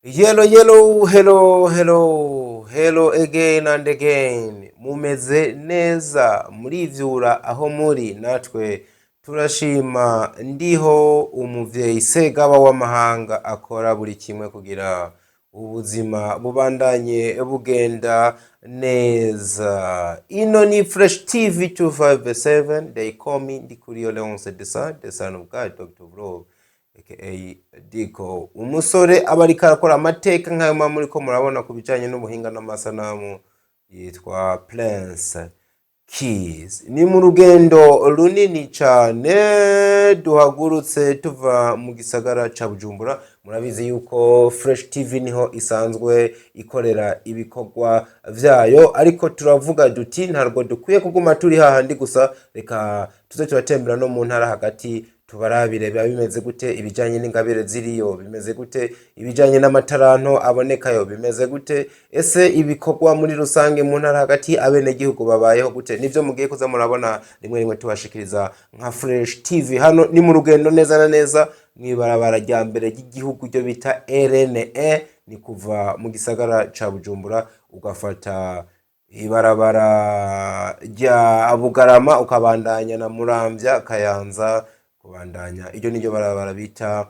Hello, hello, hello, hello, hello again and again. Mumeze neza murivyura aho muri, natwe turashima. Ndiho umuvyeyi Segaba w'amahanga akora buri kimwe kugira ubuzima bubandanye bugenda neza. Ino ni Fresh TV 257, they call me Ndikuriyo Leonce Desa, the son of God, Dr. Vlog aka Diko. Umusore aba ariko arakora amateka nk'ayo muba muriko murabona ku bijanye n'ubuhinga n'amasanamu, yitwa Prince Keys. Ni mu rugendo runini cane duhagurutse tuva mu gisagara ca Bujumbura. Murabizi yuko Fresh TV niho isanzwe ikorera ibikorwa vyayo, ariko turavuga duti ntabwo dukwiye kuguma turi hahandi gusa, reka tuze turatembera no mu ntara hagati, tubarabire biba bimeze gute, ibijanye n'ingabire ziriyo bimeze gute, ibijanye n'amataranto abonekayo bimeze gute, ese ibikorwa muri rusange mu ntara hagati abenegihugu babayeho gute. Nivyo mugiye kuza murabona rimwe rimwe tubashikiriza nka Fresh TV. Hano ni mu rugendo neza na neza mw'ibarabara rya mbere ry'igihugu ryo bita RNE, ni kuva mu gisagara ca Bujumbura ugafata ibarabara rya Bugarama ukabandanya na Muramvya, Kayanza, kubandanya. Iryo niryo barabara bita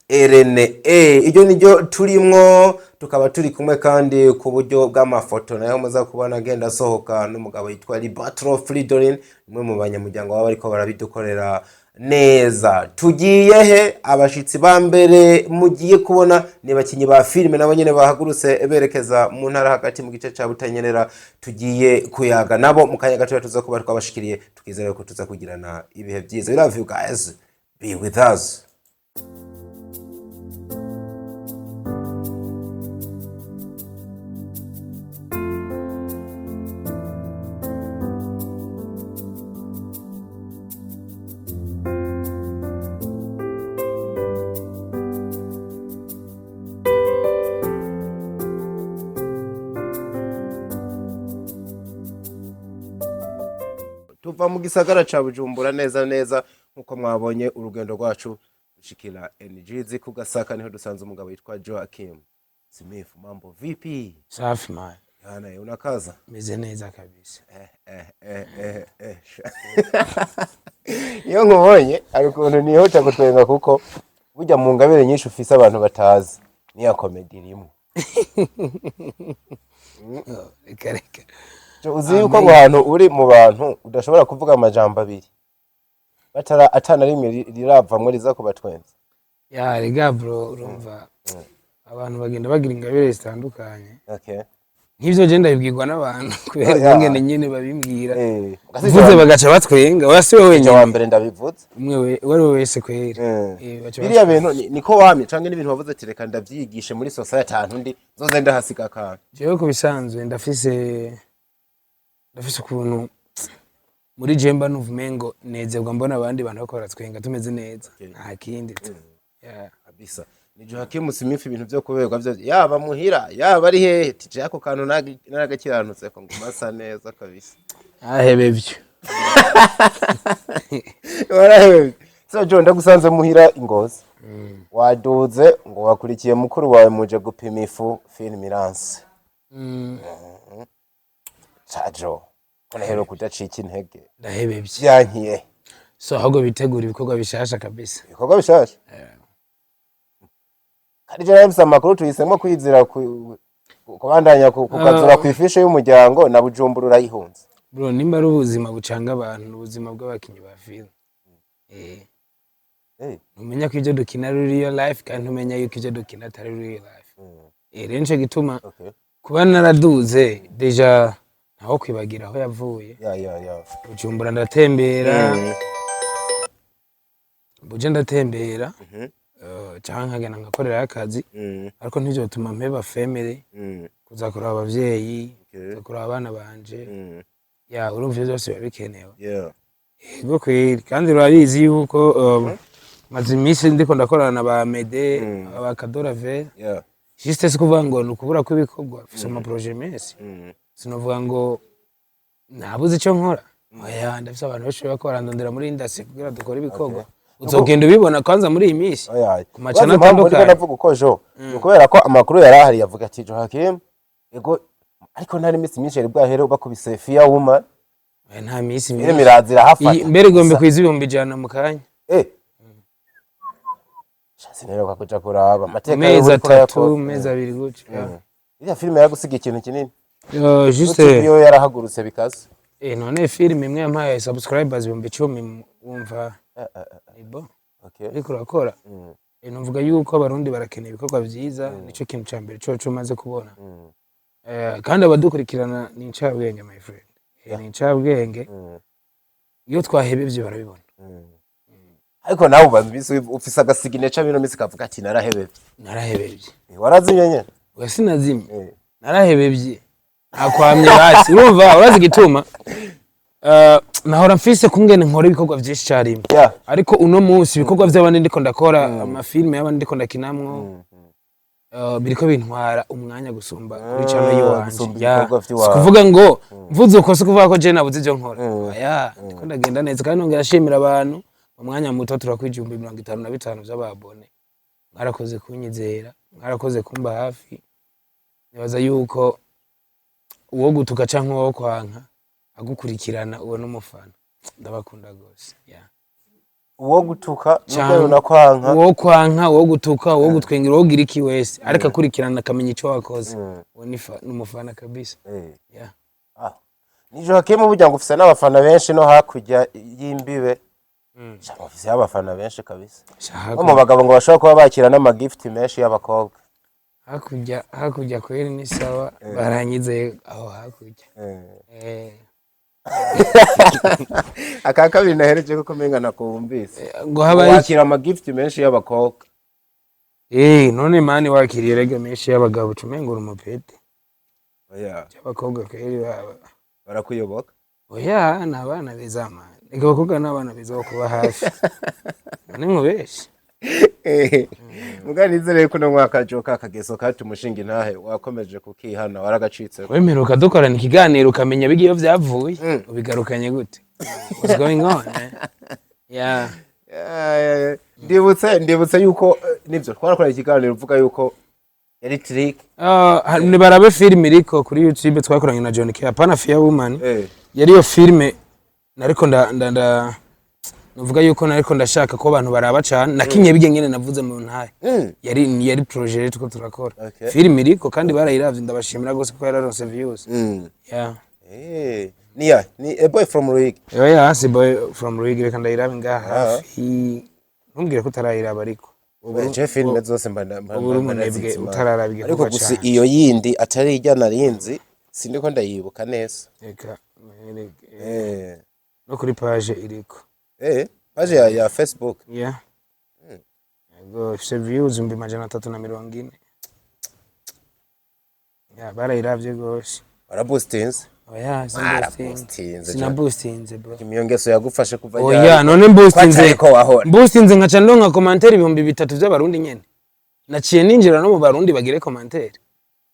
RNE, iryo niryo turimwo. Tukaba turi kumwe kandi ku buryo bw'amafoto nayo muza kubona agenda asohoka n'umugabo yitwa Libatro Fridolin, umwe mu banyamuryango baba bariko barabidukorera neza. Tugiye he? Abashitsi ba mbere mugiye kubona ni abakinyi ba filime, nabo nyene bahagurutse berekeza mu ntara hagati mu gice ca Butanyerera. Tugiye kuyaga nabo mu kanya gatoya, tuza kuba twabashikiriye, tukizera ko tuza kugirana ibihe byiza. We love you guys, be with us. Tuva mu gisagara ca Bujumbura neza neza nkuko mwabonye urugendo rwacu rushikira NGZ ku Gasaka, niho dusanze umugabo yitwa Joachim Smith. Mambo vipi? Safi man. Yana unakaza. Meze neza kabisa. Eh, eh, eh, eh. Iyo nkubonye hari ukuntu nihuta gutwenga, kuko burya mu ngabire nyinshi ufise abantu batazi niya comedy irimo. Reka reka. Uzi yuko ngo ahantu uri mu bantu udashobora kuvuga amajambo abiri batara atana rimwe riravamwo riza kubatwenza? Ya rega bro, urumva abantu bagenda bagira ingabire zitandukanye. Nk'ivyo je ndabibwirwa n'abantu kubera ukungene nyene babimbwira. Mvuze bagaca batwenga, oya si we wa wenyine. Mbere ndabivuze. Umwe we uwo ari we wese kwera. Baca Biriya batwenga. bintu niko wamye canke n'ibintu wavuze ati reka ndavyigishe muri society ahantu ndi nzoze ndahasiga akantu? Jewe ku bisanzwe ndafise ukuntu muri je mba numva umengo nezerwa mbona abandi bantu bariko baratwenga tumeze neza, nta kindi tu. Yeah. Kabisa ni Joachim Smith, ibintu vyo kuberwa vyo yaba muhira yaba ari hehe tije ako kantu naragakiranutse ko ngo masa neza kabisa. Ahebevyo. Warahebye. So Jo, ndagusanze muhira ingozi, waduze ngo wakurikiye mukuru wawe muje gupima ifu, film iranse. Cajo ko nahero kudacika intege. Ndahebevye. Vyankiye. So ahubwo bitegura ibikorwa bishasha kabisa. Ibikorwa bishasha kandi je nahise amakuru tuhisemo kwizira kubandanya kukazura ku ifishe y'umuryango na Bujumbura urayihunze. Bro, nimba ari ubuzima bucanga abantu ni ubuzima bw'abakinyi ba film. Ntumenya ko ivyo dukina ari real life kandi ntumenya yuko ivyo dukina atari real life. Rero nico gituma kuba naraduze déjà ntawo kwibagira aho yavuye. Ya. Bujumbura ndatembera, buje ndatembera, canke nkagenda nkakorerayo akazi, ariko ntivyotuma mpeba family, kuza kuraba abavyeyi, kuza kuraba abana banje. Ya, urumva ivyo vyose biba bikenewe. Yego kweri, kandi urabizi yuko maze iminsi ndiko ndakorana na ba Mede, ba Kadora Ver. Juste si kuvuga ngo ni ukubura kw'ibikorwa, mfise ama projet menshi. Sinovuga ngo nabuze ico nkora, oya, ndafise abantu benshi bariko barandondera muri industry kugira dukore ibikorwa. Uzogenda ubibona kwanza muri iyi minsi Oya. ku macana Urazi impamvu ndiko atandukanye. ndavuga uko, Jo? Ni ukubera ko amakuru yari ahari yavuga ati Joachim, ego, ariko ntari iminsi myinshi yari bwahere bakubise Fear Woman. Oya, nta minsi Filime myinshi. iraza irahafata. Mbere igomba kwiza 100,000 mu kanya. Sinaheruka kuja kuraba amateka Mezi y'ubu uriko 3, urayakora. mezi 2 gutyo. Iriya filime yagusiga ikintu kinini. Juste. YouTube yo yarahagurutse bikaze. None filime imwe yampaye subscribers 10,000, wumva ni bon? Ariko urakora. Nuvuga yuko Abarundi barakeneye ibikorwa vyiza, nico kintu ca mbere coco umaze kubona. Kandi abadukurikirana ni incabwenge, my friend. Ni incabwenge. Iyo twahebye ivyo barabibona. Ariko nawe ubanza iminsi ufise agasigine bino minsi kavuga ati narahebevye. Narahebevye. Warazimye nyene? Oya, sinazimye. Narahebevye, nakwamye basi. Urumva, urazi igituma? Nahora mfise kungene nkora ibikorwa vyinshi carimwe, ariko uno munsi ibikorwa vy'abandi ndiko ndakora, amafilme y'abandi ndiko ndakinamwo, biriko bintwara umwanya gusumba kuri channel yiwanje. Gusumba ibikorwa vy'iwawe. Sikuvuga ngo mvuze uko, si kuvuga ko je nabuze ivyo nkora. Oya, ndiko ndagenda neza kandi nongera ashimira abantu. Mu mwanya muto turakwije 55,000 vy'ababone. Mwarakoze kunyizera, mwarakoze kumba hafi. Nibaza yuko uwo gutuka canke uwo kwanka agukurikirana, uwo n'umufana. Ndabakunda gose, yeah. Uwo gutuka nubwo yonakwanka. Uwo kwanka, uwo gutuka, uwo gutwengera, uwo gira iki wese ariko akurikirana akamenya ico wakoze, uwo ni n'umufana kabisa. Yeah. Ah. Ni Joachim, burya ngo ufise n'abafana benshi no hakurya y'imbibe. Sha, ufise abafana benshi kabisa. Sha, Nko mu bagabo ngo bashobora kuba bakira n'amagift menshi y'abakobwa. Hakurya kweri ni sawa, baranyizeye aho hakurya. Aka kabiri nahereje kuko umenga nakumvise. Ngo habaye iki? Wakira amagift menshi y'abakobwa. None mani wakiriye rega menshi y'abagabo ucumenga uri umupete. Oya. Abakobwa kweri baba Barakuyoboka. Oya, ni abana beza mani. Reka, abakobwa ni abana beza bo kuba hafi. None mubeshe? Muga nizere ko no mwaka joka akageso katumushinga intahe wakomeje kukihana, waragacitse. Wemeruka dukorana ikiganiro ukamenya bigiye vyavuye, ubigarukanye gute? What's going on, eh? Yeah. Ndibutse yuko nivyo twarakora ikiganiro uvuga yuko yari trick. Ni barabe filime iriko kuri YouTube twakoranye na John K, apana Fear Woman. Yari iyo filime nariko nda nda nda nuvuga yuko nariko ndashaka ko abantu baraba cane, nakinye bijye nyene navuze mu ntahe. Yari projet rero tuko turakora. Filime iriko kandi barayiravye, ndabashimira gose kuko yararonse views. Yeah. Ni ya ni A Boy from Ruigi? Oya, si Boy from Ruigi. Reka ndayirabe ngaha hafi. Ntumbwire ko utarayiraba ariko. Je filime zose mba Ubu uri umunebwe utararaba ariko igikorwa gusa canje. iyo yindi atari ijya narinzi, sindiko ndayibuka neza. Reka mwereke. No kuri page iriko. Page ya Facebook? Yeah. Yego, ifise views 340,000. Yeah, barayiravye gose. Waraboostinze? Oya. Waraboostinze. Sinaboostinze, bro. Iyo ngeso yagufashe kuva Oya, ryari? none mboostinze Ko atariko wahora. mboostinze nkaca ndonka commentaire 3000 vy'Abarundi nyene. Naciye ninjira no mu Barundi bagire commentaire.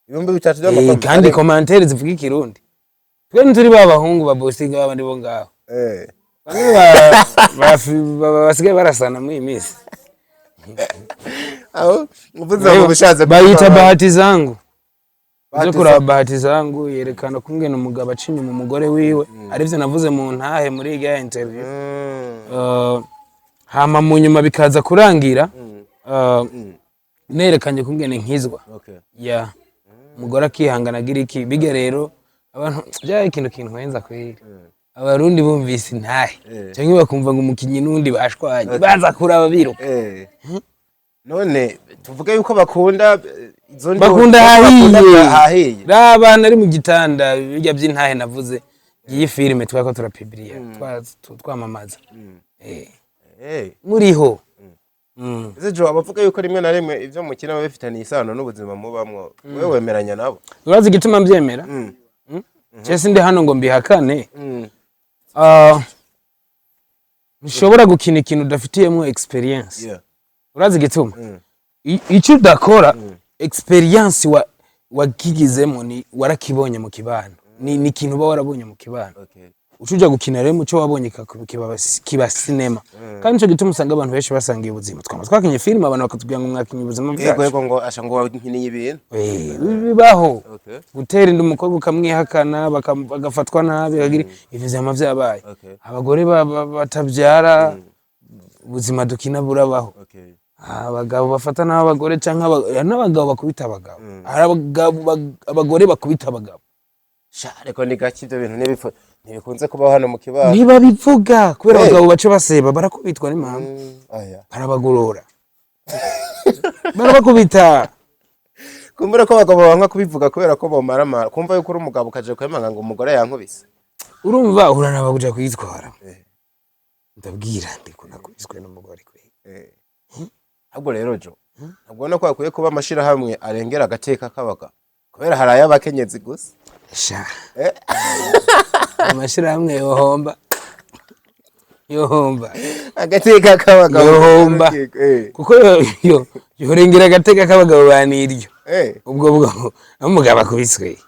3000 by'amakompanyi? Kandi commentaire zivuga Ikirundi. Twe ntituri ba bahungu ba boostinga babandi bo ngaho. Bamwe basigaye barasana muri iyi minsi. Aho uvuze ngo ubushatse Bayita Bahati Zangu. Bahati. Uze kuraba Bahati Zangu, yerekana kungene umugabo aca inyuma umugore wiwe, arivyo navuze mu ntahe muri irya interview. Hama mu nyuma bikaza kurangira nerekanye kungene nkizwa. Ya umugore akihangana agira iki bijya. Rero abantu byari ikintu kintwenza kweri. Abarundi bumvise intahe cyangwa bakumva ngo umukinyi n'undi bashwanye, baza kuraba biruka. None tuvuge yuko bakunda izo Bakunda bakunda hahiye. Hahiye. Raba nari mu gitanda, bijya by'intahe navuze, iyi filime twako turapibiriya, twamamaza. Muriho. Ese Jo, abavuga yuko rimwe na rimwe ivyo mukina biba bifitaniye isano n'ubuzima mubamwo, wewe wemeranya nabo? Urazi igituma mbyemera? Je sindi hano ngo mbihakane. Ntushobora gukina ikintu udafitiyemo experience. Urazi igituma? Icyo udakora experience wa wakigizemo ni warakibonye mu kibano, ni ikintu uba warabonye mu kibano. Uca uja gukina rero muco wabonye kiba sinema. Kandi nico gituma usanga abantu benshi basangiye ubuzima. Twama twakinye filime, abantu bakatubwira ngo mwakinye ubuzima bwacu. Yego, ngo asha ngo wankiniye ibintu. Bibaho. Okay. Gutera inda umukobwa ukamwihakana, bagafatwa nabi, bakagira ivyo vyama vyabaye. Abagore batavyara, ubuzima dukina burabaho. Abagabo bafata n'abagore canke n'abagabo bakubita abagabo. Hari abagabo abagore bakubita abagabo. Sha, ariko ni gake ibyo bintu ntibikunze kubaho hano mu kibano. Ntibabivuga kubera abagabo baca baseba, barakubitwa n'impamvu. Aya. Barabagorora, barabakubita. Kumbura ko abagabo banga kubivuga kubera ko bomaramara kumva yuko uri umugabo ukaje kwemanga ngo umugore yankubise. Urumva uranaba kuja kwitwara. Ndabwira ndiko nakubiswe n'umugore kwe. Ahubwo rero jo, ntabwo ubona ko hakwiye kuba amashirahamwe arengera agateka k'abagabo, kubera hari ay'abakenyezi gusa? Sha, amashirahamwe yohomba, yohomba. Agateka k'abagabo. Yohomba. Kuko yorengera agateka k'abagabo baniryo. Ubwo bwo aho umugabo akubiswe,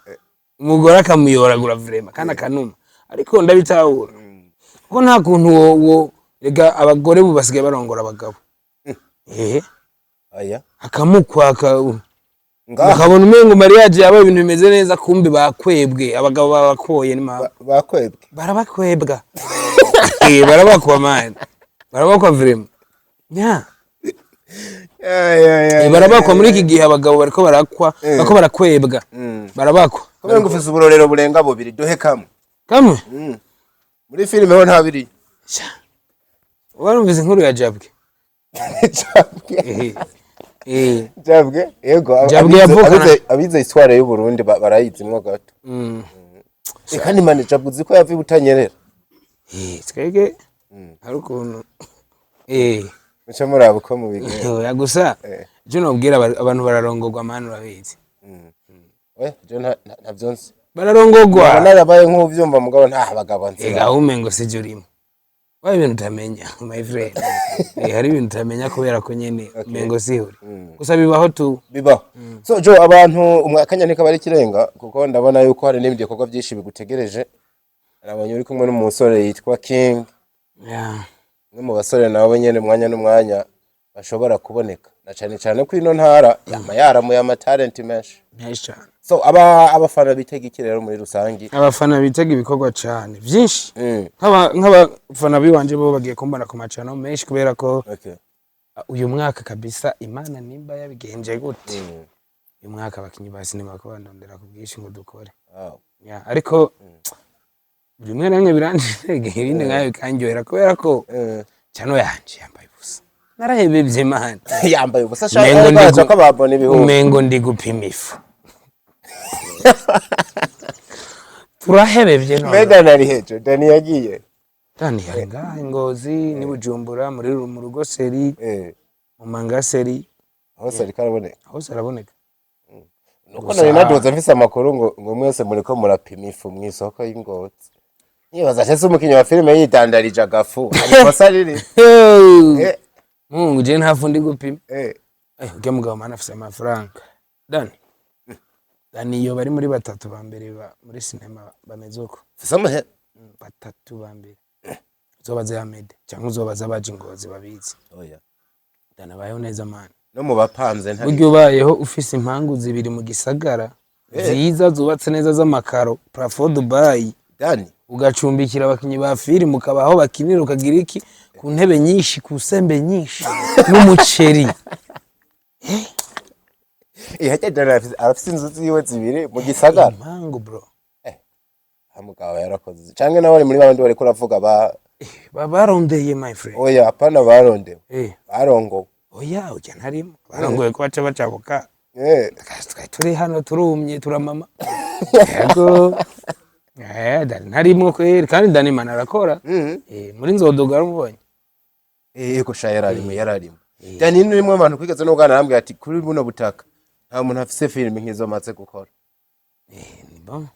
umugore akamuyoragura vraiment kandi akanuma. Ariko ndabitahura, kuko nta kuntu wo rega abagore ubu basigaye barongora abagabo. Aya. Akamukwa ngaha. Ukabona umengo mariage yabaye, ibintu bimeze neza, kumbe bakwebwe, abagabo babakoye ni Bakwebwe. Barabakwebwa. Barabakwa man, barabakwa vraiment nya. Ya, ya, Eh, barabakwa. Muri iki gihe abagabo bariko barakwa, bariko barakwebwa, barabakwa. Kubera ngo ufise uburorero burenga bubiri, duhe kamwe. Kamwe. Muri filime ho nta biri. Sha, warumvise inkuru ya Jabwe? Jabwe. Jabwe, yego. Jabwe yavukana- Abize histoire y'u Burundi barayizimwo gato. Kandi mane Jabwe uzi ko yava i Butanyerera. Twebwe hari ukuntu Muce muraba uko mubigenza. Oya, gusa icyo nobwira abantu, bararongorwa man, urabizi. We je ntavyo nzi. Bararongorwa. Narabaye nk'uvyumva, mugabo nta bagabo nzi. Ega umengo sije urimo wa ibintu utamenya, my friend. Hari ibintu utamenya kubera ko nyene umengo sihuri. Gusa bibaho tu. Bibaho. So jo, abantu umwakanya ntikaba ari ikirenga, kuko ndabona yuko hari n'ibindi bikorwa byinshi bigutegereje. Nabonye uri kumwe n'umusore yitwa King, umwe mu basore nawe nyene umwanya n'umwanya bashobora kuboneka, na cane cane ko ino ntara yama yaramuye amatalenti menshi. Menshi cane. So abafana bitega iki rero muri rusangi? Abafana bitega ibikorwa cane vyinshi. Nk'abafana biwanje bo bagiye kumbona ku macano menshi, kubera ko uyu mwaka kabisa, Imana nimba yabigenje gute, uyu mwaka abakinyi ba sinema ko bandondera ku bwinshi ngo dukore. Ya, ariko rimwe na rimwe birantege, ibindi nkayo bikanryohera, kubera ko cano yanje yambaye ubusa, narahebevye Imana. Yambaye ubusa. Umengo Shaka ko babona ibihumbi. Umengo ndi gupima ifu, turahebevye none. Mbega nari hejo Dani yagiye? Dani ari ngaha i Ngozi ni Bujumbura muri mu rugo seri, mu mangaseri. Hose ariko araboneka. Hose araboneka. Nuko nari nadoze mfise amakuru ngo mwese muriko murapima ifu mw'isoko y'Ingozi, nibaza ese umukinyi wa filime yidandarije agafu hari ikosa riri? Mungu, je nta fu ndi gupima. Urya mugabo mana afise amafaranga Dani. Dani iyo bari muri batatu ba mbere muri sinema bameze uko. Mfise amahera. Batatu ba mbere, uzobaza Ahmed cyangwa uzobaza abaje Ngozi babizi. Oya. Dani abayeho neza man. No mu bapanze ntari. Burya ubayeho ufise impangu zibiri mu gisagara nziza zubatse neza z'amakaro plafond Dubai, Dani ugacumbikira abakinyi ba filime, ukabaha aho bakinira, ukagira iki, ku ntebe nyinshi, ku sembe nyinshi n'umuceri. Harya Dani arafise inzu ziwe zibiri mu gisagara? Impangu bro. Mugabo yarakoze, canke nawe ari muri babandi bariko uravuga ba Barondeye my friend. Oya, apana barondewe. Barongowe. Oya, ujya ntarimo barongoye ko baca bacabuka. Twari turi hano turumye turamama. Yego. Dani ntarimwo kweri, kandi Dani mana arakora. Muri nzodoga aramubonye. Yego sha, yararimo, yararimo. Dani ni rimwe abantu kwigeze no kuganira, arambwira ati kuri buno butaka nta muntu afise filime nk'izo maze gukora. Ni bon.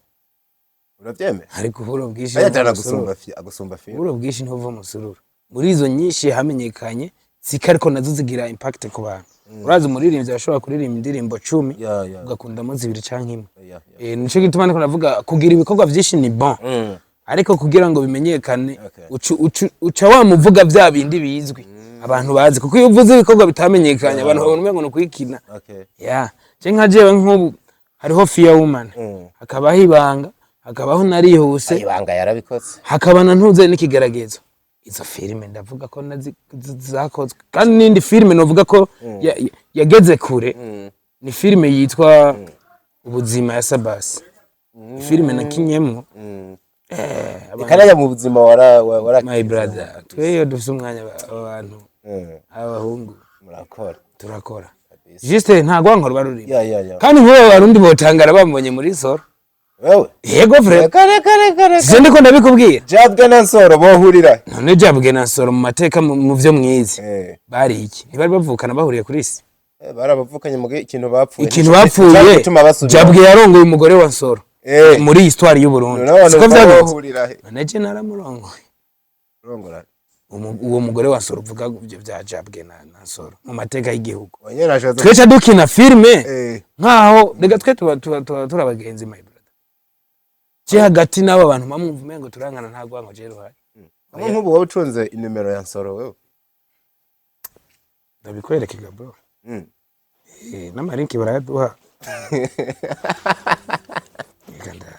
Uravyemera? Ariko uburo bwinshi Aya ntuva Dani musururu. agusumba filime. Uburo bwinshi ntuva musururu. Muri izo nyinshi hamenyekanye zika, ariko nazo zigira impact ku bantu. Urazi umuririmbyi ashobora kuririmba indirimbo 10, Ya, ya. ugakundamo zibiri canke imwe. Ya, ya. Nico gituma ndiko ndavuga kugira ibikorwa vyinshi ni bon. Ariko kugira ngo bimenyekane, uca wamuvuga bya bindi bizwi, abantu bazi, kuko iyo uvuze ibikorwa bitamenyekanye, abantu babona umengo ni ukwikina. Ya, je nka jewe, nk'ubu hariho Fear Woman, hakabaho Ibanga, hakabaho Narihuse. Ibanga yarabikoze. Hakaba na Ntuze n'Ikigeragezo. Izo filime ndavuga ko zakozwe. Kandi n'indi filime novuga ko yageze kure ni filime yitwa Ubuzima ya Sabasi, filime nakinyemwo. Ikanajya mu buzima wara My brother, twe iyo dufise umwanya, abantu, abahungu, murakora. Turakora. Juste nta rwanko ruba rurimo. Ya. Kandi nk'ubu Abarundi botangara bambonye muri Soro. Wewe? Yego, frère. Reka, reka, reka, reka. Sije ndiko ndabikubwira. Jabwe na Nsoro bohurira? None Jabwe na Nsoro mu mateka, mu vyo mwize, bari iki? Ntibari bavukana, bahuriye kuri isi? Barabavukanye mu ikintu bapfuye. Ikintu bapfuye. Gutuma basubira. Jabwe yarongoye umugore wa Nsoro muri histoire y'u Burundi. None abantu Siko vyagenze? bohurira he? None je naramurongoye. Rongora. Uwo mugore wa Nsoro, uvuga ibyo bya Jabwe na Nsoro mu mateka y'igihugu. Wanyene nashatse. Twece dukina filime nkaho rega twe tuba turi abagenzi, my brother. Je hagati n'abo bantu bamwumva umengo turangana, nta rwango je ruhari. Abo nk'ubu wowe ucunze inimero ya Nsoro wewe? Ndabikwereka, bro. N'amarinki barayaduha. Reka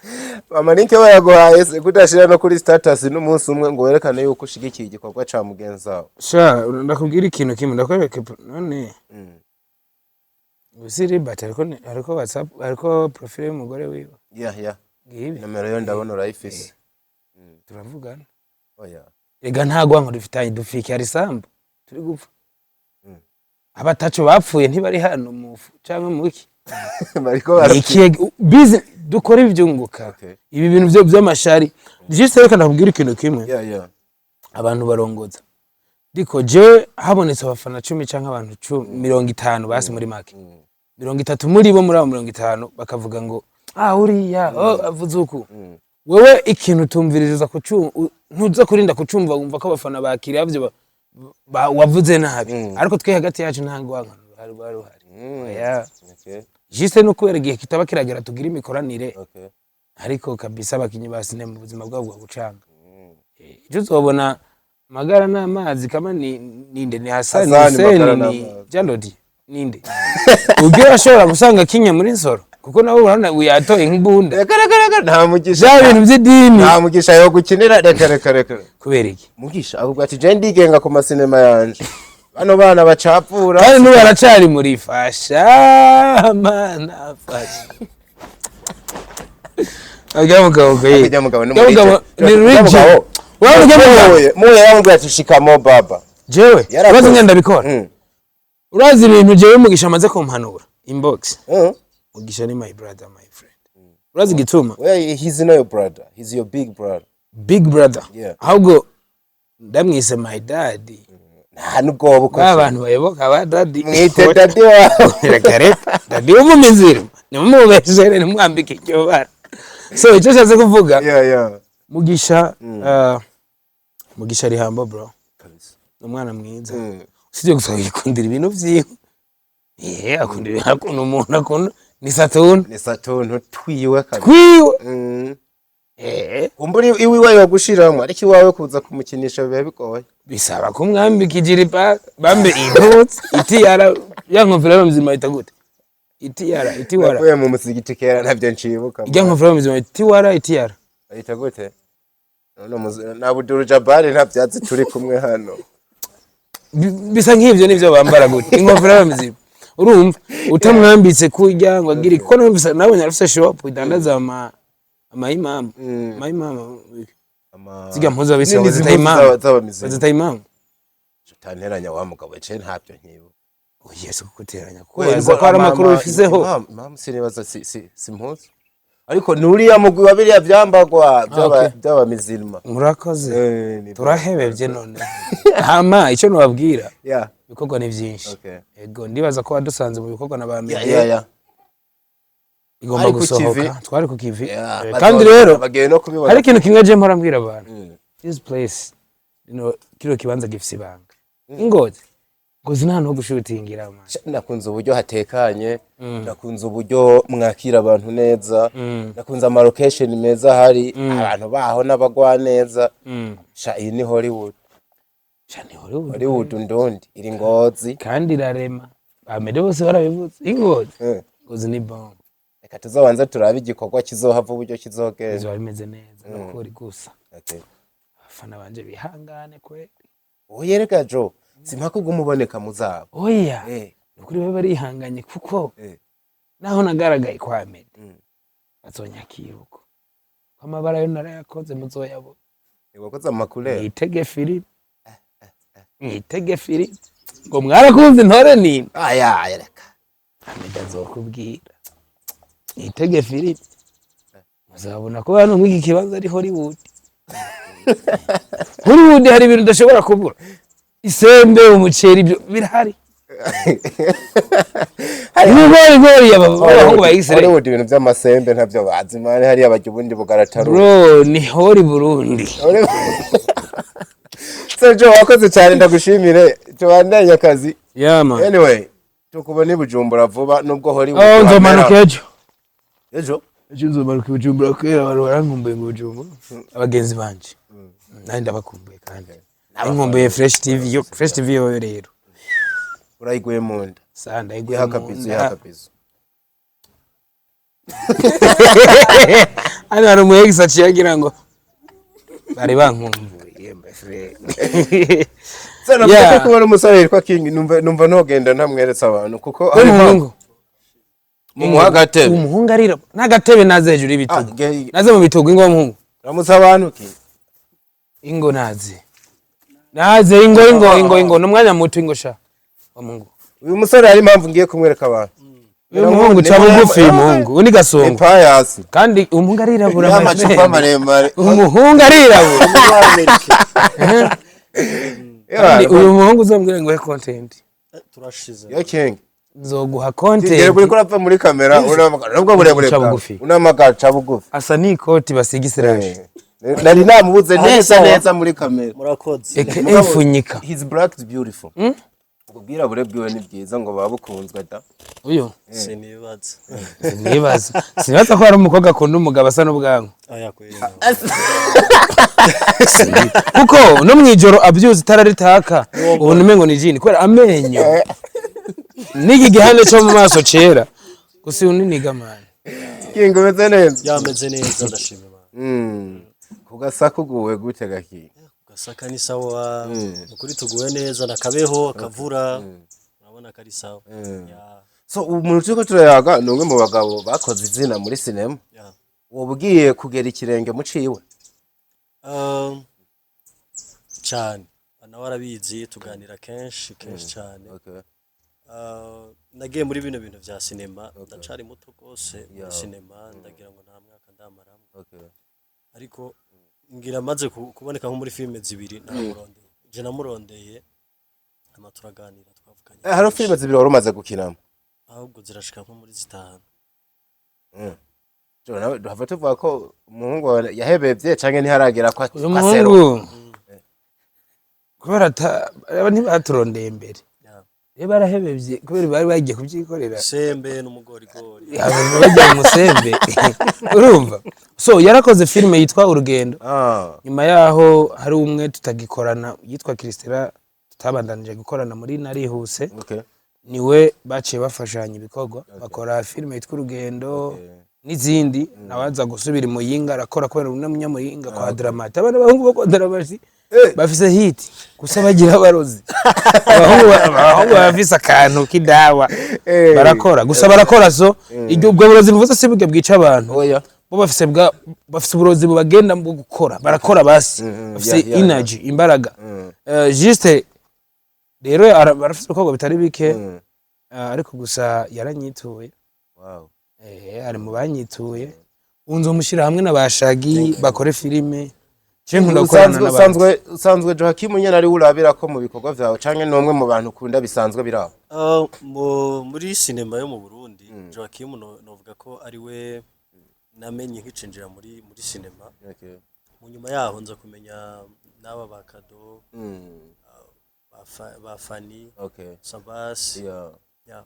Amalinke bayaguhaye se, kudashira no kuri status n'umunsi umwe ngo werekane yuko ushigikiye igikorwa ca mugenzi wawe? Sha, ndakubwira ikintu kimwe, ndakwereka none usi Libert ariko ariko WhatsApp, ariko profile y'umugore wiwe. Ya. Ngibi. Nomero yo ndabona urayifise. Turavugana. Oya. Rega nta rwango dufitanye, dufike hari isambu turi gupfa. Abataco bapfuye ntibari hano mufu canke muki. Bariko bara Ikiye bize dukora ivyunguka. Ibi bintu byo by'amashari, juste reka ndakubwira ikintu kimwe. Ya. Abantu barongoza ndiko jewe, habonetse abafana 10 canke abantu 10, 50, basi muri make 30 muri bo, muri abo 50 bakavuga ngo ah, uriya, oh, avuze uku. Wewe ikintu utumviririza ntuza kurinda kucumva, wumva ko abafana bakiriya byo wavuze nabi. Ariko twe hagati yacu nta rwankano ruhari, rwari ruhari. Oya. Juste no kubera igihe kitaba kiragera tugira imikoranire. Ariko kabisa abakinyi ba sinema mu buzima bwabo bwa gucanga, ejo uzobona Magara n'Amazi kama ni ninde, ni Hasani. Hasani, Hussein. Magara Ni n'Amazi. Jalodi ninde ubwo ashobora gusanga akinya muri Nsoro, kuko nawe urabona yatoye nk'imbunda. Reka, reka, reka, nta mugisha. Bya bintu by'idini. Nta mugisha yo gukinira, reka, reka, reka. Kubera iki? Mugisha ahubwo ati je ndigenga ku masinema yanje, bano bana bacapfura. Kandi n'ubu aracari muri fasha mana fasha. Urya mugabo ko Urya mugabo ni Urya mugabo ni Urya rigid. mugabo. Wewe urya mugabo. Muye yamubwiye ati shikamo baba. Jewe Yarakoze. urazi ngenda ndabikora. Urazi ibintu jewe Mugisha amaze kumpanura inbox? Mugisha ni my brother, my friend. Urazi igituma? Well, he's not your brother, he's your big brother. Big brother. Ahubwo ndamwise my daddy. Nta nubwo wowe uko Ba bantu bayoboka ba daddy. Mwite daddy wawe. Reka reka, daddy wo mu miziro nimumubeshere, nimwambike iryo bara. So icyo nshatse kuvuga, Yeah. Mugisha ari humble, bro. Kabisa. Ni umwana mwiza. Usibye gusa yikundira ibintu vyiwe, akunda ibintu, akunda umuntu, akunda ni Saturn. Ni Saturn twiwe kabisa. Twiwe. Kumbura iwiwe yogushiramwo, ariko iwawe kuza kumukinisha biba bigoye. Bisaba kumwambika ijiripa, bambe impuzu itiyara, ya nkofero y'abamizima bayita gute? Itiyara, itiwara. Navuye mu musigiti kera, ntabyo ncibuka. Ijya nkofero y'abamizima, itiwara, itiyara. Bayita gute none? Na Abdul Jabbar nta vyatsi turi kumwe hano. Bisa nk'ivyo nivyo bambara gute inkofero y'abamizima? Urumva utamwambitse kurya ngo agire, kuko numvise nabonye arafise shop idandaza ama amayimamu amayimamu. Zirya mpuzu abisilamu Nini bazita zimpuzu imamu. z'abamizima. Bazita imamu. Utanteranya wa mugabo, ce ntabyo nkibuka. Oya, si kuguteranya, kuko waza ko hari amakuru bifiseho. Imamu sinibaza, si impuzu, ariko nuriya mugwi wa biriya vyambagwa by'abamizilma. Murakoze. Eh, Turahebebye none. Hama icyo nubabwira, ibikorwa ni byinshi. Ego, ndibaza ko wadusanze mu bikorwa na ba media igomba Twari ku gusohoka. kivi. Twari ku kivi. Yeah, Kandi rero bagiye no kubibona. hari ikintu kimwe je mpora mbwira abantu: this place, kino kibanza gifise ibanga. Ingozi Ngozi nta hantu ho gushutingira, man. Nakunze uburyo hatekanye, nakunze uburyo mwakira abantu neza, nakunze ama location meza ahari, abantu baho n'abagwa neza. Sha, iyi ni Hollywood. Sha, ni Hollywood. Hollywood ndundi iri Ngozi. Kandi irarema, bamere bose barabivuze, ingozi. Ngozi ni bombe. Reka tuzobanze turabe igikorwa kizohava uburyo kizogenda. Bizoba bimeze neza nukuri gusa. Abafana banje bihangane kwe. Oya, reka Jo, simpaka uguma uboneka muzabo. Oya, nukuri babe barihanganye kuko naho nagaragaye kwa Meddy bazonyakira uko, ko amabara yo narayakoze, muzoyabona. Wakoze amakurere. Mwitege filime, mwitege filime ngo mwarakunze intore nini. Aya, reka. Meddy azokubwira, mwitege filime, muzabona ko hano mw'iki kibanza ari Hollywood. Hollywood hari ibintu udashobora kubura: isembe, umuceri, ibyo birahari, ibigorigori abahungu ba Israel. Hollywood ibintu by'amasembe ntabyo bazi, man. Hariya barya ubundi bugarataru. Bro, ni hori Burundi. So Jo, wakoze cyane, ndagushimire, tubandanye akazi. Yeah, man. Anyway, tukubona i Bujumbura vuba nubwo Hollywood. Oh, nzomanuka ejo. Ejo. Ejo nzomanuka i Bujumbura kubera abantu barankumbuye ngo Bujumbura, abagenzi banje nanjye ndabakumbuye, kandi nkumbuye Fresh TV yo, Fresh TV yo rero. Urayiguye mu nda. Sa ndayiguye Iha mu akabizu. nda. Iha akabizu. Hano hari umu ex aciye agira ngo bari bankumbuye, mbese. So navuga ko kubona umusore witwa King, numva nogenda ntamweretse abantu kuko hari Umuhungu mumuha agatebe. Umuhungu arira n'agatebe, naze hejuru y'ibitugu. Naze mu bitugu, ingo muhungu. Ramutse abantu, King. Ingo, naze, naze, ingo, ingo, ingo, ingo, n'umwanya muto, ingo sha wa muhungu. Uyu musore hari impamvu ngiye kumwereka abantu. Uyu muhungu ca bugufi, uyu muhungu uyu ni Ni Gasongo. Payasi. Kandi umuhungu arirabura, my y'amacupa friend. maremare. Umuhungu arirabura. Kandi uyu muhungu uzambwira ngo he content. Turashize. Ya King. Nzoguha Gere content. kuri kurapfa muri kamera, unamagara nubwo burebure Ca bwawe. bugufi. Unamagara ca bugufi. Asa n'ikoti basiga isiraje. Nari namubuze neza Sawa. neza muri kamera. Murakoze. Eke funyika. His black is beautiful. Ubwo bwirabure bwiwe ni bwiza, ngo baba bukunzwe da. Uyu Sinibaza. Sinibaza ko hari umukobwa akunda umugabo asa n'ubwanwa. Aya kweli. Kuko no mwijoro abyuze itara ritaka ubona umengo ni jini kubera amenyo n'iki gihande cyo mu maso cera gusa. Uyu ni niga, man. King, umeze neza? Yameze neza, ndashima Imana. Ku Gasaka uguwe gute gaki? Gasaka ni sawa, ukuri tuguwe neza na kabeho akavura, urabona ko ari sawa. Ya. So umuntu turiko turayaga ni umwe mu bagabo bakoze izina muri sinema. Woba ugiye kugera ikirenge mu ciwe? Cyane, nawe arabizi, tuganira kenshi kenshi cyane. Nagiye muri bino bintu vya sinema ndacari muto rwose muri sinema, ndagira ngo nta mwaka ndamaramo, ariko ngira maze kuboneka nko muri filime zibiri naramurondeye, je namurondeye ama turaganira, twavuganye Hari kenshi. filime zibiri wari umaze gukinamo? Ahubwo zirashika nko muri zitanu. Jo, nawe duhava tuvuga ko umuhungu wawe yahebevye canke ntiharagera ko Uyu muhungu kubera aba ntibaturondeye mbere. Rero barahebevye kubera bari bagiye kubyikorera. Sembe n'umugorigori. Bajya mu musembe, urumva. So yarakoze filime yitwa Urugendo. Nyuma yaho hari umwe tutagikorana yitwa Christella, tutabandanije gukorana muri Narihuse. Niwe baciye bafashanya ibikorwa, bakora filime yitwa Urugendo n'izindi. Nawe aza gusubira i Muyinga arakora kubera uno munyamuyinga kwa Dramati. Abana b'abahungu bo kwa Dramati bafise hit gusa bagira abarozi. Abahungu bafise akantu k'idawa. Barakora gusa, barakora. So iryo ubwo burozi mvuze si bwe bwica abantu. Oya. Bo bafise uburozi bubagenda bwo gukora, barakora basi bafise energy, imbaraga. Juste rero barafise ibikorwa bitari bike. Ariko gusa yaranyituye. Ari mu banyituye. Ubu nzomushyira hamwe na ba Shagi bakore filime. Je nkunda gukorana Usanzwe n'abandi. usanzwe Joachim nyene ari urabira ko mu bikorwa vyawe, canke n'umwe mu bantu ukunda bisanzwe birabo? Muri sinema yo mu Burundi, Joachim novuga ko ari we namenye nkicinjira muri sinema. Mu nyuma yaho nza kumenya n'aba ba Kado. Ba Fani, Sabasi. Yeah.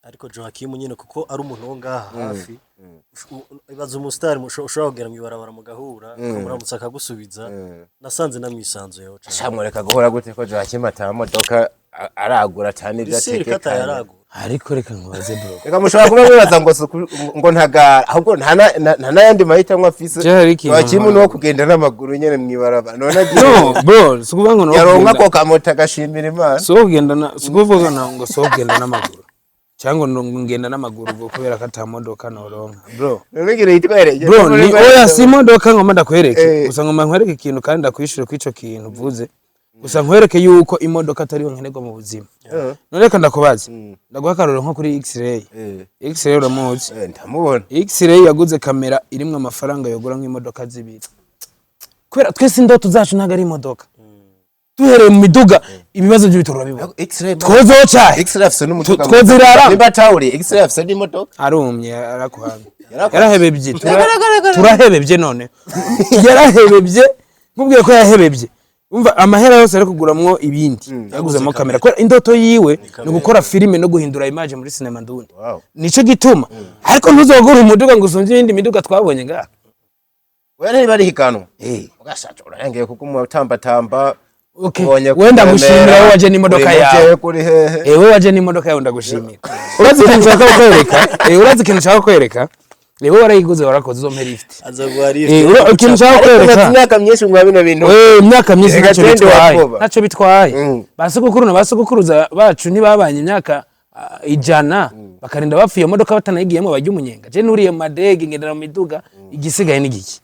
Ariko Joachim nyine, kuko ari umuntu wo ngaha hafi, ibaza umusitari ushobora kugera mw'ibarabara mugahura, ukamuramutsa akagusubiza. Nasanze namwisanzuyeho cane. Shamureka guhora gute ko Joachim ata modoka aragura cyane ibyo Isi riko atekekanye? atayaragura. Ariko reka nkubaze, bro. Reka, mushobora kuba mwibaza ngo ngo ntagara, ahubwo nta n'ayandi mahitamo afise. Je, hari ikintu Joachim nkora. ni uwo kugenda n'amaguru nyene mw'ibarabara, none agiye No bro, si ukuvuga ngo ni uwo yaronka kugenda ko kamoto agashimira Imana. Si uwo kugenda na, si ukuvuga ngo si uwo kugenda n'amaguru cyangwa ngo ngenda n'amaguru ubwo kubera ko ata modoka noronka, bro. None ngira yitwereye. Bro, ni oya, si imodoka ngomba ndakwereke. Gusa ngomba nkwereke ikintu kandi ndakwishyure kuri ico kintu uvuze. Gusa nkwereke yuko imodoka atariyo nkenerwa mu buzima. None reka ndakubaze, ndaguha akarorero nko kuri X-ray. X-ray uramuzi? Ndamubona. X-ray yaguze kamera irimwo amafaranga yogura nk'imodoka zibiri, kubera twese indoto zacu ntabwo ari imodoka. Duhereye mu miduga, ibibazo by'ibitoro urabibona. X-ray. Twozoca X-ray afise n'umuduga. Twozirara. Nimba atawuriye, X-ray afise n'imodoka. Arumye, arakuhamye. Yarakuhamye. Yarahebebye. Turahebebye none yarahebebye, nkubwiye ko yahebebye. Umva, amahera yose ari kuguramwo ibindi, yaguzemo kamera, kubera indoto yiwe ni gukora filime no guhindura image muri sinema ndundi. Nico gituma. Ariko ntuzogura umuduga ngo usumvye iyindi miduga twabonye ngaha. Oya, ntibari higanwa. Ugashaje urarengeye kuko umutambatamba. Okay. Ubonye Wenda kuremera, gushimira wowe waje n'imodoka uri yawe. muke, kuri hehe? Ewe waje n'imodoka yawe, ndagushimira. Urazi ikintu nshaka kukwereka? Urazi ikintu nshaka kukwereka? Ewe warayiguze, warakoze, uzompe lift. Aza guha lift. Ikintu nshaka Ariko umaze kukwereka. imyaka myinshi mwa bino bintu. Imyaka myinshi Reka ntacyo gende bitwaye. wakoba. Ntacyo bitwaye. Ba sogokuru na ba sogokuruza bacu ntibabanye imyaka 100, bakarinda bapfa iyo modoka batanayigiyemo, bajya umunyenga. Je nuriye mu madege, ngendera mu miduga, igisigaye ni giki?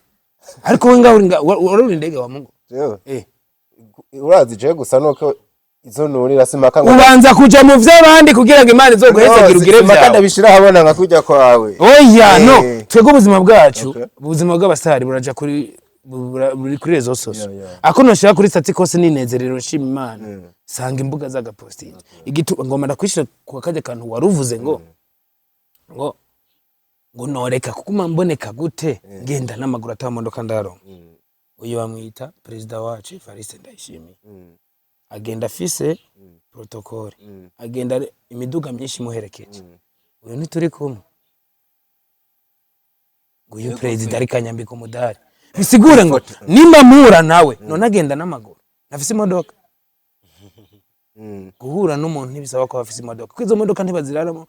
Ariko wowe ngaho waruri indege wa Mungu. Jewe, Eh. urazi je gusa nuko izo nurira simaka ngo Ubanza kuja mu vy'abandi kugira ngo Imana izoguhezagire ugire simaka vyawe. ndabishira ahabona nka kujya kwawe. Oya, no. Twebwe ubuzima bwacu, ubuzima bw'abasitari buraja kuri buri kuri réseaux sociaux. Ako noshira kuri statut kose ninezerero nshima Imana. Sanga imbuga z'agapostingi. Igitu ngoma ndakwishira ku kajya kantu waruvuze ngo noreka kuguma mboneka gute ngenda n'amaguru ata modoka ndaronka. Uyu bamwita perezida wacu Evariste Ndayishimiye. Agenda afise protocole. Agenda imiduga myinshi imuherekeje. Uyu ntituri kumwe. Nguyu perezida ariko anyambika umudari. Bisigure ngo nimba mpura nawe none agenda n'amaguru, ntafise imodoka. Guhura n'umuntu ntibisaba ko bafise imodoka, kuko izo modoka ntibaziraramo,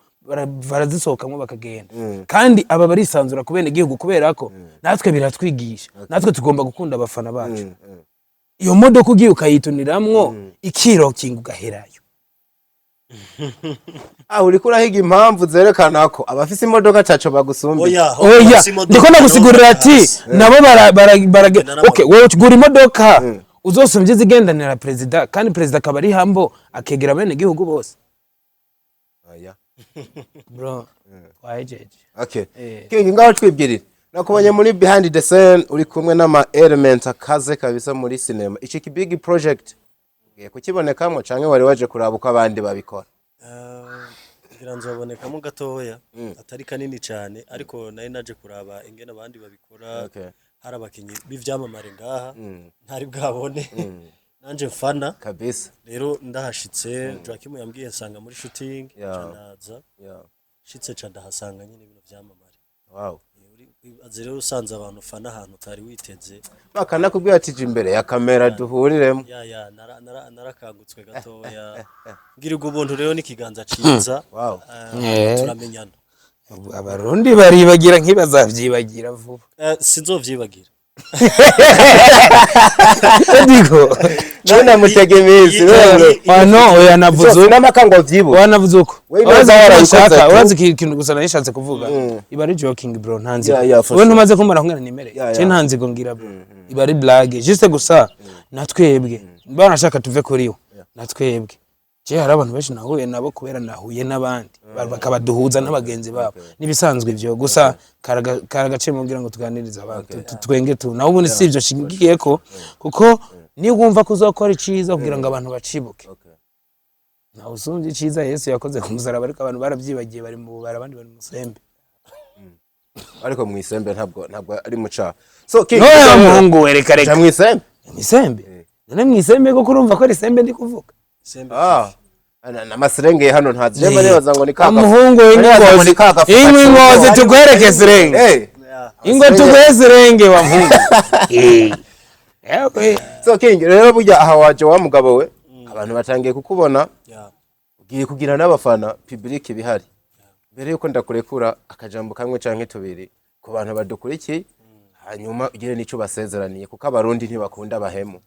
barazisohokamo bakagenda. Kandi aba barisanzura ku bene igihugu, kubera ko natwe biratwigisha, natwe tugomba gukunda abafana bacu. Iyo modoka ugiye ukayituniramwo ikirokinga ugaherayo. Ah, uriko urahiga impamvu zerekana ko abafise imodoka ataco bagusumbiye. Oya. Oya, ndiko ndagusigurira ati nabo bara okay, wowe gura imodoka uzosumbye izigendanira perezida, kandi perezida akaba ari hambo akegera bene igihugu bose. Oya. Bro, twahejeje. Okay. Eh. King, ngaho twibwirira. Nakubonye muri behind the scene uri kumwe n'ama elements akaze kabisa muri cinema. Iki ki big project ugiye kukibonekamwo canke wari waje kuraba uko abandi babikora? Ngira nzobonekamo gatoya, atari kanini cyane, ariko nari naje kuraba ingene abandi babikora. Hari abakinyi b'ivyamamare ngaha ntari bwabone, nanje mfana. Rero ndahashitse, Joachim yambwiye nsanga muri shooting. Ca ndaza, shitse ca ndahasanga nyine bino vyamamare. Azi rero usanze abantu ufana ahantu utari witeze. Bakanakubwira ati jya imbere ya kamera duhuriremo. Ya, narakangutswe gatoya, ngirirwa ubuntu rero n'ikiganza ciza. Turamenyana. Abarundi baribagira nk'ibazavyibagira vuba. Sinzovyibagira. Ndiko None mutege iminsi wewe. Ah, no, oya, navuze N'amaka ngo vyibuke. Wanavuze uko. We Urazi ibibazo icyo warabikoze nshaka tu. Urazi ikintu gusa narishatse kuvuga, iba ari joking, bro, nta nzigo. Yeah, for Wowe sure. ntumaze kumbara kumwe nimereye. Yeah, Je yeah. nta nzigo ngira, bro, iba ari blague juste. Gusa natwebwe banashaka tuve kuri we, natwebwe je hari abantu benshi nahuye nabo kubera nahuye n'abandi, bakabaduhuza n'abagenzi babo, nibisanzwe ivyo. Gusa karagace mubwira ngo tuganirize abantu, twenge tu naho ubundi si ivyo nshingiye ko, kuko niyo wumva ko uzokora iciza kugira ngo abantu bacibuke, ntawe usumbya iciza Yesu yakoze ku musaraba, ariko abantu barabyibagiye, bari mu bubara, abandi bari mu musembe. Ariko mwisembe ntabwo ari mu caha. So King, Noya muhungu we, reka ja reka. mwisembe. Misembe. None mwisembe ko kurumva ko ari sembe ndi kuvuga. Sembe. Ah, n'amaserenge hano ntazi je nibaza ngo ni ka Umuhungu nibaza ngo w'ingozi ni ka gafu ingwe ingozi tukwereke sirenge. Eh. Yeah. Ingo tuguhe sirenge wa muhungu. Eh. Ewe. So King, rero burya aha waje wa mugabo we, abantu batangiye kukubona, ugiye kugira n'abafana, public bihari. Mbere yuko ndakurekura, akajambo kamwe canke tubiri ku bantu badukurikiye, hanyuma ugire n'ico basezeraniye, kuko Abarundi ntibakunda abahemu.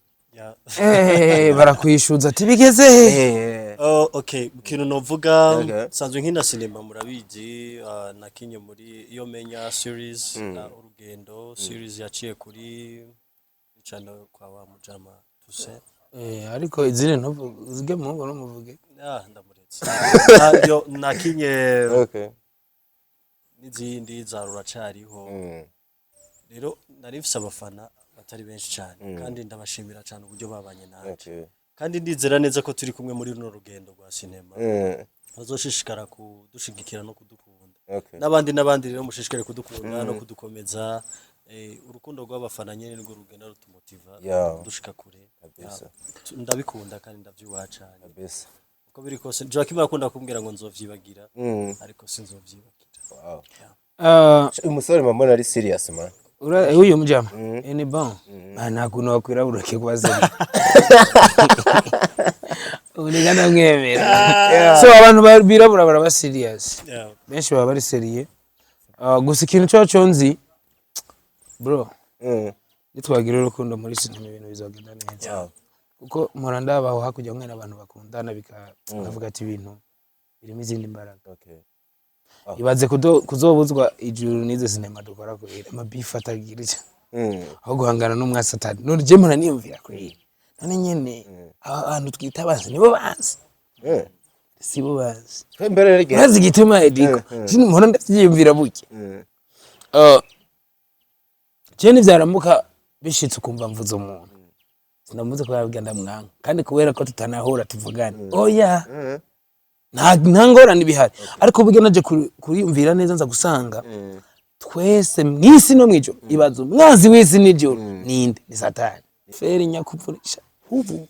Eh, barakwishuza ati bigeze he? Eh. Oh, okay, ikintu novuga, nsanzwe nkina sinema, murabizi, nakinye muri Iyo Menya series na Urugendo series yaciye kuri channel kwa wa mujama Toussaint. Eh, ariko izina ntuvuge, uzige muhungu numuvuge. Ah, ndamuretse. Yo nakinye n'izindi za Ruracariho. Rero nari mfise abafana batari benshi cyane, kandi ndabashimira cyane uburyo babanye nanje, kandi ndizera neza ko turi kumwe muri runo rugendo rwa sinema, bazoshishikara kudushigikira no kudukunda, n'abandi n'abandi. Rero mushishikare kudukunda no kudukomeza. Urukundo rw'abafana nyene nirwo rugenda rutumotiva dushika kure. Yeah, ndabikunda kandi ndavyubaha cane. Uko biri kose, Joachim arakunda kumbwira ngo nzovyibagira, ariko sinzovyibagira. Wow. Ah, Uyu musore mbona ari serious, man. Uyu mujama ni bon. Ah, nta kuntu wakwirabura kuba sérieux. Ubu ni ndamwemera. So abantu birabura baraba serious. Benshi baba bari sérieux. Ah, gusa ikintu cyo nzi, bro, nitwagira urukundo muri sinema, ibintu bizogenda neza, kuko mpora ndabaho hakurya mwene abantu bakundana bikavuga ati ibintu birimo izindi mbaraga. Ibaze kuzobuzwa ijuru n'izo sinema dukora kubera amabifu atagira icyo, aho guhangana n'umwasatani. None je mpora niyumvira kweri, none nyene aba bantu twita abansi nibo bansi? Sibo bansi. Twe mbere rero igihe Urazi igituma, Ediko? Je mpora ndavyiyumvira buke. Je nivyaramuka bishitse ukumva mvuze umuntu, sinamuze kubera bwa ndamwanka, kandi kubera ko tutanahura tuvugane, oya. Nta ngorane ibihari, ariko burya naje kuriyumvira neza, nza gusanga twese mw'isi no mw'ijuru, ibaza umwanzi w'isi n'ijuru ninde? Ni Satani feri nyakuvunisha ubu,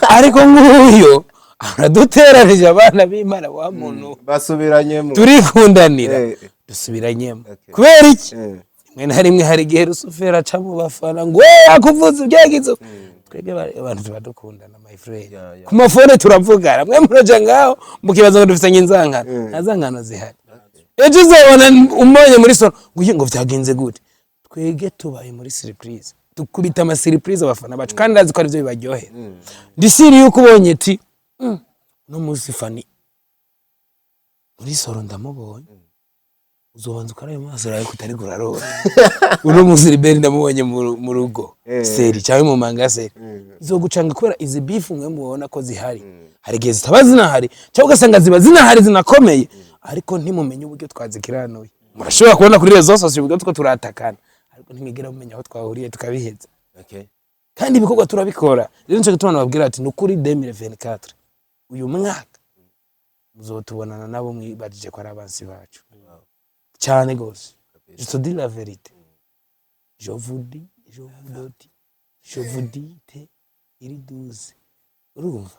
ariko nk'uyo araduteranije abana b'Imana wa muntu. Basubiranyemo. Turikundanira. Dusubiranyemo. Kubera iki? Rimwe na rimwe hari igihe Rusufero aca mu bafana ngo: "We akuvuze ibyagize." Twebwe abantu tuba dukundana, my friend. Ku mafone turavugana. Mwe muraja ngaho mukibaza ngo dufitanye inzangano, nta zangano zihari. Ejo uzabona umonye muri solo ngo uye ngo vyagenze gute. Twege tubaye muri surprise, dukubita ama surprise abafana bacu, kandi ndazi ko arivyo bibaryohera. Ndi siri yuko ubonye ati uno munsi Fani muri solo ndamubonye, uzobanza ukaraye maso yawe kutari kurarora. Uno munsi Liberi ndamubonye mu rugo seri cyangwa mu manga seri, izogucanga kubera izi bifu mwe mubona ko zihari. Hari igihe zitaba zinahari, cyangwa ugasanga ziba zinahari zinakomeye, ariko ntimumenye uburyo twazikiranuye. Murashobora kubona kuri réseaux sociaux uburyo two turatakana, ariko ntimwigera mumenya aho twahuriye tukabiheza. Kandi ibikorwa turabikora. Rero nico gituma nababwira ati nukuri 2024, uyu mwaka, muzotubonana nabo mwibajije ko ari abansi bacu cyane gose. Je te dis la vérité, je vous dis, je vous le dis, je vous dis te iri 12. Urumva,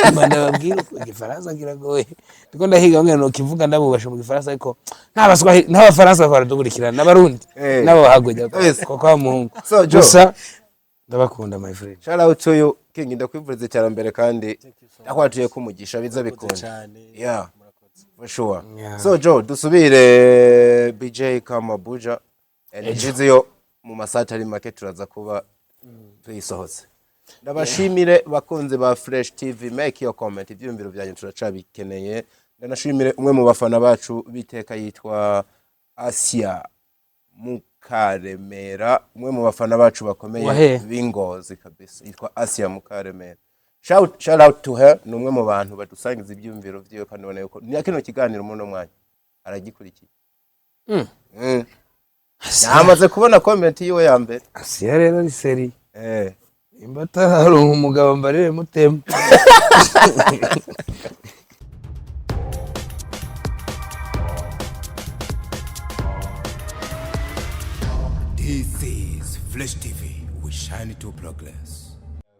ngomba ndababwira uko igifaransa kiragoye, ndiko ndahiga ngene nokivuga ndabubasha mu gifaransa, ariko n'abaswahili n'abafaransa baradukurikirana n'abarundi n'abo bahagujya koko wa muhungu. So, Joe. Gusa ndabakunda, my friend. Shout out to you, King, ndakwifuriza iterambere kandi ndakwatuye ko umugisha biza bikunda. Cyane. Yeah. Murakoze. For sure. Yeah. So Joe, dusubire BJ Kamabuja and yo mu masaha atari make turaza kuba tuyisohotse. Ndabashimire bakunzi ba Fresh TV, make your comment, ibyiyumviro byanyu turacabikeneye. Ndanashimire umwe mu bafana bacu biteka yitwa Asia Mukaremera, umwe mu bafana bacu bakomeye Wahe? b'Ingozi kabisa, yitwa Asia Mukaremera. Shout out to her, ni umwe mu bantu badusangiza ibyiyumviro vyiwe, kandi ubona yuko ni kino kiganiro muri uno mwanya aragikurikiye. Yamaze kubona comment yiwe ya mbere. Asiya rero ari seri. Imba atararonka umugabo, mbarire mutema. This is Flash TV. We shine to progress.